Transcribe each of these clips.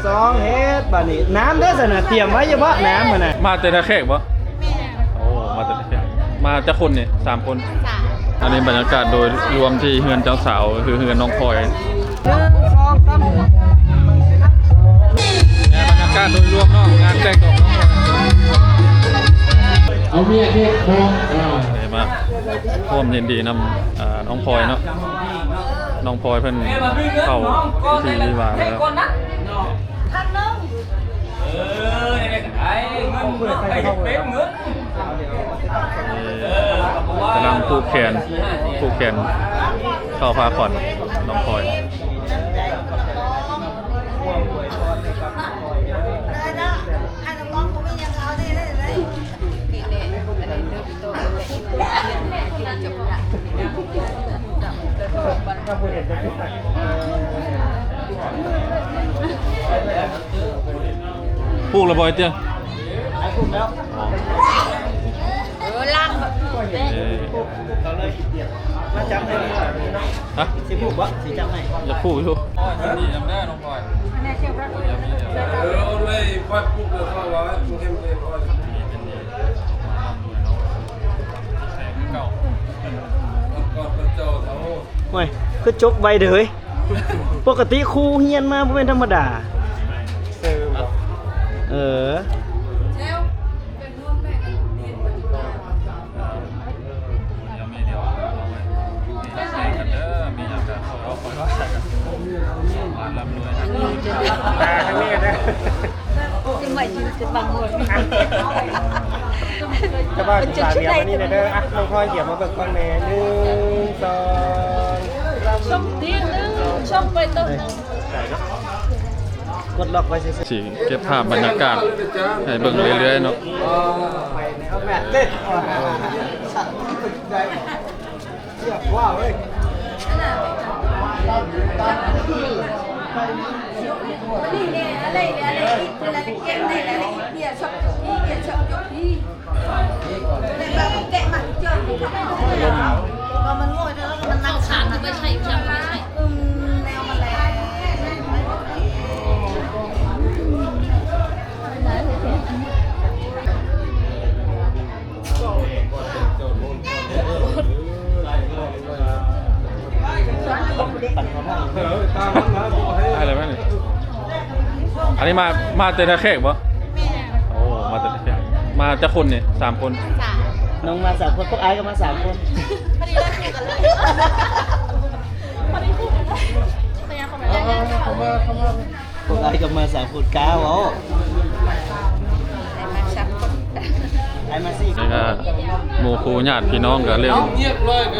ສອງ ເຮັດບາດນີ້ ນ້ຳເດ້ຊັ້ນນະ ຕຽມໄວ້ຢູ່ບໍ່ ນ້ຳຫັ້ນນະ? ມາແຕ່ທ່າແຂກບໍ່? ໂອ້ ມາແຕ່ທ່າແຂກ ມາຈັກຄົນນີ້? ສາມຄົນ. ອັນນີ້ບັນຍາກາດໂດຍລວມທີ່ເຮືອນເຈົ້າສາວ ຄືເຮືອນນ້ອງພອຍ. ໜຶ່ງ ສອງ ສາມ ບັນຍາກາດໂດຍລວມເນາະ ງານແຕ່ງຂອງນ້ອງພອຍ. ເອົາເມຍເຮັດບໍ່? ອ່າ ໄດ້ມາຮ່ວມຍິນດີນຳ ອ່າ ນ້ອງພອຍເນາະ. ນ້ອງພອຍເພິ່ນເຂົ້າພິທີວິວາແລ້ວ. ເອີ ນີ້ແຫຼະ ໄອ້ເງິນ ໄອ້ເປັນເງິນ ກຳລັງຜູກແຂນ ຜູກແຂນເຂົ້າຜ້າຂວັນນ້ອງພອຍ. ຜູກແລ້ວບໍ່ໄອ້ເຕີຍ? ຜູກແລ້ວ. ເອີ ລ້າງແບບນີ້ເດ້. ມາຈັບໃຫ້. ຮະ? ຊິຜູກບໍ່? ຊິຈັບໃຫ້. ຢາກຜູກຢູ່. ເອີ ເອົາເລີຍ ຂ້ອຍຜູກເລີຍ ຂ້ອຍວ່າໃຫ້ຜູກໃຫ້ມັນຮຽບຮ້ອຍ. ໂອ້ຍ ຄືຈົບໄວເດີ້ເຮີ້ຍ. ປົກກະຕິຄູຮຽນມາບໍ່ແມ່ນທຳມະດາ. ເອີ. ຈະວ່າສາມຫຼ່ຽມອັນນີ້ແດ່ເດີ. ອ່ະ ນ້ອງພອຍ ດຽວມາເບິ່ງກ້ອງແດ່. ໜຶ່ງ ສອງ ສາມ. ຊ່ອງຕີໜຶ່ງ ຊ່ອງໄປຕໍ່ໜຶ່ງ. ກົດລັອກໄວ້ຊື່ໆ. ຊິເກັບພາບບັນຍາກາດໃຫ້ເບິ່ງເລື້ອຍໆເນາະ. Hello. ອັນນີ້ມາ ມາແຕ່ທ່າແຂກບໍ່? ແມ່ນ. ໂອ້ ມາແຕ່ທ່າແຂກ. ມາຈັກຄົນນີ້? ສາມຄົນ. ສາມ. ນ້ອງມາສາມຄົນ ພວກອ້າຍກໍມາສາມຄົນ. ພໍດີເລີຍ ຄືກັນເລີຍ. ພໍດີຄືກັນເລີຍ. ເຂົ້າມາ ເຂົ້າມາ ເຂົ້າມາ. ພວກອ້າຍກໍມາສາມຄົນ. ກ້າເວົ້າ. ອ້າຍມາສາມຄົນ. ອ້າຍມາສີ່ຄົນ. ນີ້ກໍໝູ່ຄູ່ຍາດພີ່ນ້ອງກໍເລີ່ມ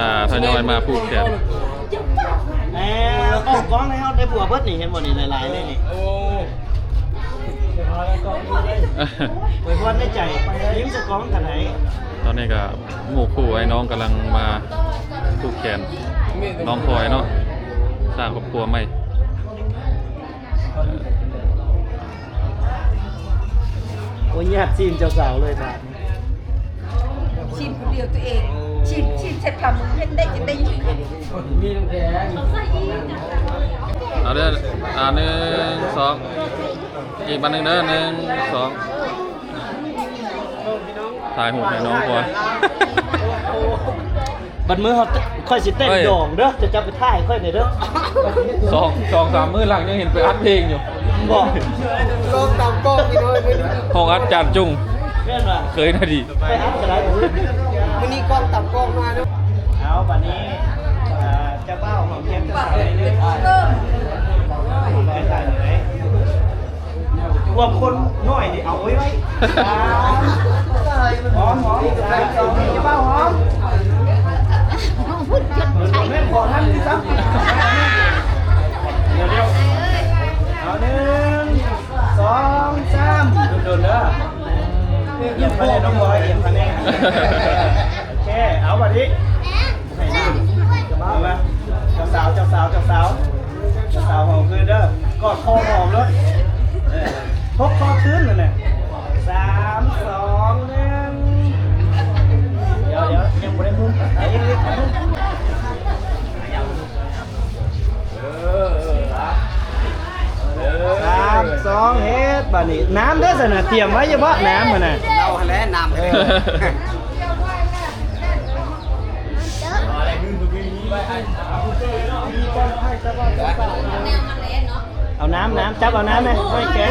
ອ່າ ທະຍອຍມາຜູກແຂນ. ແໝ ອອກກ້ອງໃຫ້ເຮົາໄດ້ຜົວເບິດນີ້ ເຫັນບໍ່ນີ້ ຫຼາຍໆເລີຍນີ້. ໂອ້ ອວຍພອນໃນໃຈ ຍິ້ມໃສ່ກ້ອງກໍໄດ້. ຕອນນີ້ກໍໝູ່ຄູ່ອ້າຍນ້ອງກຳລັງມາຜູກແຂນນ້ອງພອຍເນາະ ສ້າງຄອບຄົວໃໝ່. ໂອ້ຍ ຍາດຊີມເຈົ້າສາວເລີຍບາດ. ຊີມຄົນດຽວຕົວເອງ ຊີມ ຊີມໃສ່ພາມື ເຮັດໄດ້ ຈະໄດ້ຢູ່. ເອົາເດີ ອ່າ ໜຶ່ງ ສອງ ອີກບາດໜຶ່ງເດີ ໜຶ່ງ ສອງ. ຖ່າຍຮູບໃຫ້ນ້ອງກ່ອນ. ບັດມື້ເຮົາ ຂ້ອຍຊິເຕັ້ນດອງເດີ ເຈົ້າໄປຖ່າຍຂ້ອຍແດ່ເດີ. ສອງ ສອງສາມມື້ຫຼັງຍັງເຫັນໄປອັດເພງຢູ່. ບໍ່ ກ້ອງຕາມກ້ອງພີ່ນ້ອງ. ຫ້ອງອັດຈານຈຸງ. ແມ່ນຫວາ? ເຄີຍນະດີ. ໄປອັດກໍໄດ້. ມື້ນີ້ກ້ອງຕາມກ້ອງມາເນາະ. ເອົາ ບັດນີ້ ເຈົ້າບ່າວຫອມແກ້ມເຈົ້າສາວໄດ້ເລີຍ. ໄດ້ ໄດ້. ພວກຄົນນ້ອຍນີ້ເອົາໄວ້ໄວ້. ຫອມ ຫອມ ສາມ ສອງ ໜຶ່ງ ເຈົ້າບ່າວຫອມ. ແມ່ນບໍ່ທັນຊ້ຳ. ເດີ ເອົາ ໜຶ່ງ ສອງ ສາມ. ດົນໆເດີ. ອຽງຄະແນນນ້ອງບອຍ ອຽງຄະແນນ. ໂອເຄ ເອົາ ບັດນີ້. ເອົາມາ ເຈົ້າສາວ ເຈົ້າສາວ ເຈົ້າສາວ ເຈົ້າສາວຫອມຄືນເດີ ກອດຄໍຫອມໂລດ. ເອີ ຫົກຄໍຄືນນັ້ນແຫຼະ. ສາມ ສອງ ໜຶ່ງ. ດຽວ ດຽວ ຍັງບໍ່ໄດ້ມຸມ. ເອີ ເອີ ເອີ ສາມ ຕ້ອງເຮັດບາດນີ້ ນ້ຳເດີຊັ້ນນະ ຕຽມໄວ້ຢູ່ບໍ່ ນ້ຳຫັ້ນນະ ເຮົາຫັ້ນແຫຼະນ້ຳ ເອີ ເອົານ້ຳ ນ້ຳ ຈັບເອົານ້ຳແມ່ ຫ້ອຍແກງ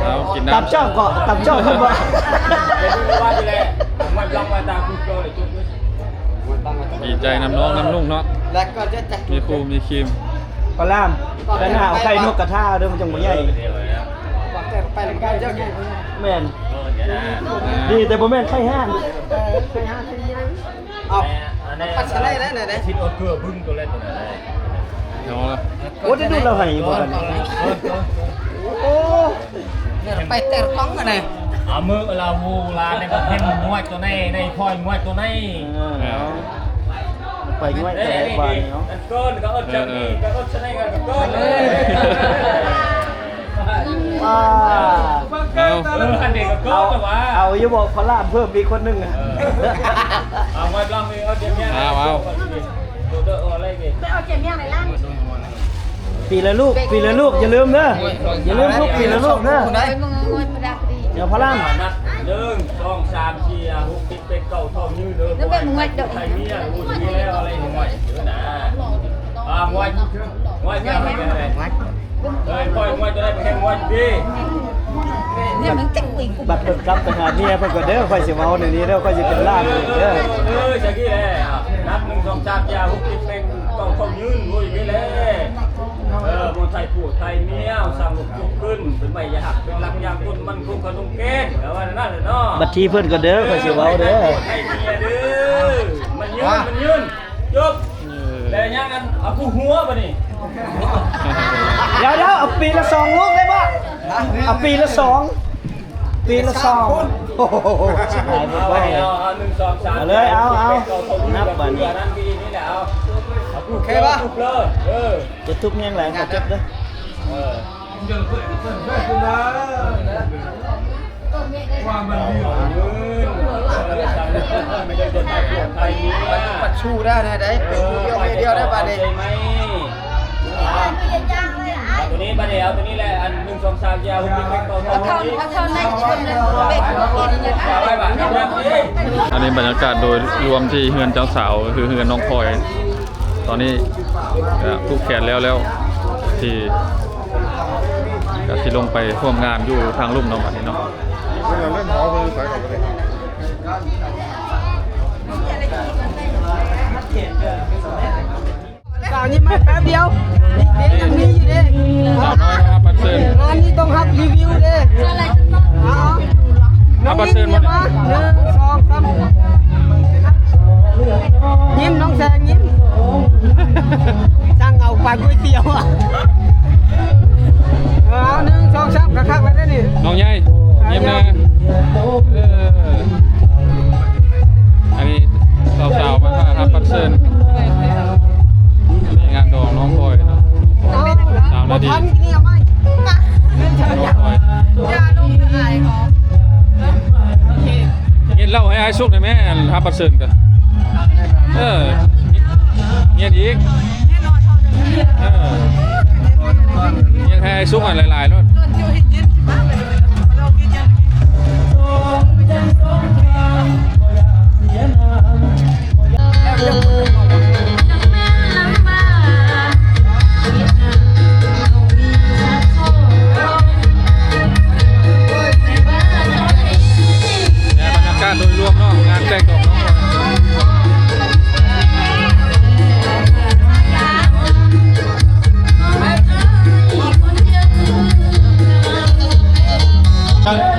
ເອົາກິນນ້ຳ ຕຳຈອກເກາະ ຕຳຈອກເພິ່ນບໍ່ ດີໃຈນຳນ້ອງນຳນຸ່ງເນາະ ມີຄູ່ມີຄີມ ປະລາມ ໄປຫາເອົາໄຂ່ນົກກະທາເດີ ມັນຈັ່ງບໍ່ໃຫຍ່ ແມ່ນ ດີແຕ່ບໍ່ແມ່ນໄຂ່ຫ່ານ ເອົາ ປັດສະໄລໄດ້ ໄດ້ ຊິດອອດເກືອບຶ້ງໂຕແລກໂຕນັ້ນ ໂອ້ ໄດ້ດູດລາວໃຫ້ບໍ່ ໂອ້ ໄປແຕ່ຕ້ອງກັນນະ ອາ ມື້ລາວໂຫລານໃນປະເທດງວດໂຕໃນ ໃນພອຍງວດໂຕໃນ ເອີ ໄປງວດແຕ່ບາດນີ້ເນາະ ອັນເກີນກໍເອີ້ນຈຳນີ້ ເອີ ກໍເອີ້ນຊະໄນກໍເກີນ ເອີ ອ່າ ເອົາ ເອີ ອັນນີ້ກໍເກີນແລ້ວວ່າ ເອົາຢູ່ບໍ່ ພະລາມເພີ່ມອີກຄົນໜຶ່ງ ເອີ ເອົາໄວ້ລອງນີ້ ເອົາເຈັບແຮງ ເອົາ ເອົາ ໂດດເດີ ເອົາໄວ້ນີ້ ໄປເອົາເຈັບແຮງໃນຮ້ານ ປີລະລູກ ປີລະລູກ ຢ່າລືມເດີ ຢ່າລືມທຸກປີລະລູກເດີ ເດີ ພະລາມ ນັບ ໜຶ່ງ ສອງ ສາມ ສີ່ ຫ້າ ຫົກ ເຈັດ ແປດ ເກົ້າ ເທົ່າຍືນເດີ ແລ້ວແມ່ນງວດດອກ ໄທເມຍ ງວດນີ້ແລ້ວ ອາໄລງວດເດີນະ ອ່າ ງວດ ງວດ ງວດ ເອີຍ ປ່ອຍງວດຕົວໃດ ແຂ່ງງວດດີ ບັດເພິ່ນກັບໄປຫາເມຍເພິ່ນກໍເດີ ຂ້ອຍຊິເວົ້າແນວນີ້ເດີ ຂ້ອຍຊິເປັນລ້ານເດີ ເອີ ຈັ່ງຊີ້ແຫຼະ ນັບ ໜຶ່ງ ສອງ ສາມ ສີ່ ຫ້າ ຫົກ ເຈັດ ແປດ ເກົ້າ ເທົ່າຍືນ ໂອ້ຍ ນີ້ແຫຼະ ເອີ ບໍ່ໄທຜູ້ໄທເມຍ ສ້າງລູກ ຂຶ້ນ ເປັນໄມ້ຢາຮັກ ເປັນຫຼັກຢາຕົ້ນ ມັນຄົງຂະໜົມແກນ ກໍວ່ານັ້ນແຫຼະເນາະ ບັດທີເພິ່ນກໍເດີ ຂ້ອຍຊິເວົ້າເດີ ໃຫ້ເມຍເດີ ມັນຍືນ ມັນຍືນ ຈົບ ເອີ ແລ້ວຍັງອັນ ເອົາຜູ້ຫົວບາດນີ້ ດຽວໆ ເອົາປີລະສອງລູກໄດ້ບໍ່ ເອົາປີລະສອງ ປີລະສອງ ໂອ້ໂຫ ເອົາ ເອົາ ໜຶ່ງ ສອງ ສາມ ເອົາເລີຍ ເອົາ ເອົາ ນັບບາດນີ້ ໂອເຄບໍ່ ເອີ ຈະທຸບແຮງຫຼາຍ ເຈັບເດີ ເອີ ປັດຊູໄດ້ ໄດ້ ເປັນຜູ້ດຽວ ເມຍດຽວໄດ້ບາດນີ້ ເອົາຕົວນີ້ບາດນີ້ ເອົາຕົວນີ້ແຫຼະ ອັນ ໜຶ່ງ ສອງ ສາມ ສີ່ ຫ້າ ຫົກ ເຈັດ ແປດ ເກົ້າ ເທົ່າ ເທົ່າ ເທົ່ານັ້ນ ອັນນີ້ບັນຍາກາດໂດຍລວມທີ່ເຮືອນເຈົ້າສາວ ກໍຄືເຮືອນນ້ອງພອຍ ຕອນນີ້ກໍຜູກແຂນແລ້ວ ແລ້ວທີ່ກໍຊິລົງໄປຮ່ວມງານຢູ່ທາງລຸ່ມເນາະ ບັດນີ້ເນາະ ສາວຍິ້ມໃຫ້ແປັບດຽວ ເດ້ ຍັງມີຢູ່ເດ້ ສາວນ້ອຍຮັບບັດເຊີນ ງານນີ້ຕ້ອງຮັບຣີວິວເດ້ ເອົາ ຮັບບັດເຊີນ ນ້ອງຍິ້ມມາ ໜຶ່ງ ສອງ ສາມ ຍິ້ມ ນ້ອງແສງຍິ້ມ ສັ່ງເອົາປາກກ້ວຍຕຽວອະ ເອີ ເອົາ ໜຶ່ງ ສອງ ສາມ ຄັກໆ ແລ້ວເດ້ນີ້ ນ້ອງໃຫຍ່ ຍິ້ມແດ່ ເອີ ອັນນີ້ສາວໆ ມາຮັບບັດເຊີນ ນີ້ງານດອງນ້ອງພອຍເນາະ ເອົາ ສາວນາດີ ບໍ່ທັນກິນນີ້ເອົາໄວ້ ນ້ອງພອຍ ຢ່າລົງເດີ ອາຍເຂົາ ໂອເຄ ເຮັດເຫຼົ້າໃຫ້ອ້າຍສຸກໄດ້ແມ້ ອັນຮັບບັດເຊີນກໍ ເອີ ເຮັດອີກ ເອີ ເຮັດໃຫ້ອ້າຍສຸກຫັ້ນຫຼາຍໆໂລດ ແຕ່ບັນຍາກາດໂດຍລວມເນາະ ງານແຕ່ງດອກເນາະ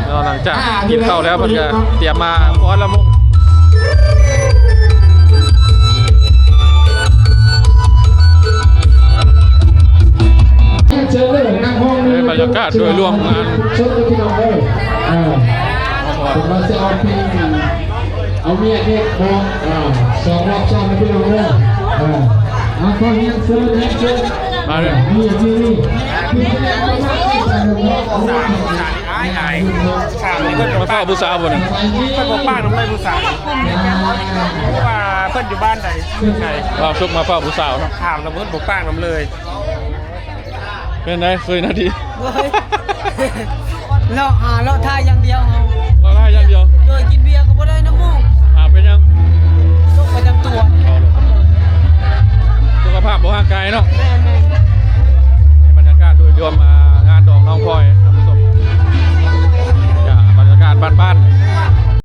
ເນາະ ຫຼັງຈາກກິນເຂົ້າແລ້ວ ເພິ່ນກໍຕຽມມາຟ້ອນລຳວົງ. ເອີ ບັນຍາກາດໂດຍລວມງານ ເອີ ເພິ່ນວ່າຊິເອົາເພງ ເອົາເມຍເດັກບໍ່ ເອີ ສອງຮອບຊ້ອນ ພີ່ນ້ອງເດີ ເອີ ເອົາ ຂໍຮຽນເຊີນ ຮຽນເຊີນ ມາເລີຍ ນີ້ ນີ້ ນີ້ ມາເຝົ້າຜູ້ສາາວບໍ່ນີ້ ເພິ່ນບໍ່ປາກນຳເລີຍຜູ້ສາວ ເພາະວ່າເພິ່ນຢູ່ບ້ານໃດ ເມືອງໃດ ບ່າວສຸກມາເຝົ້າຜູ້ສາວເນາະ ຖາມແລ້ວເພິ່ນບໍ່ປາກນຳເລີຍ. ເປັນໃດ ເຄີຍນາດີ? ໂດຍ ເລາະຫາເລາະຖ່າຍຢ່າງດຽວເຮົາ ເລາະຖ່າຍຢ່າງດຽວ ໂດຍ ກິນເບຍກໍບໍ່ໄດ້ນຳໝູ່ ອ່າ ເປັນຫຍັງ? ໂລກປະຈຳຕົວ ເອົາໂລດ ສຸຂະພາບບໍ່ຮ່າງກາຍເນາະ ແມ່ນ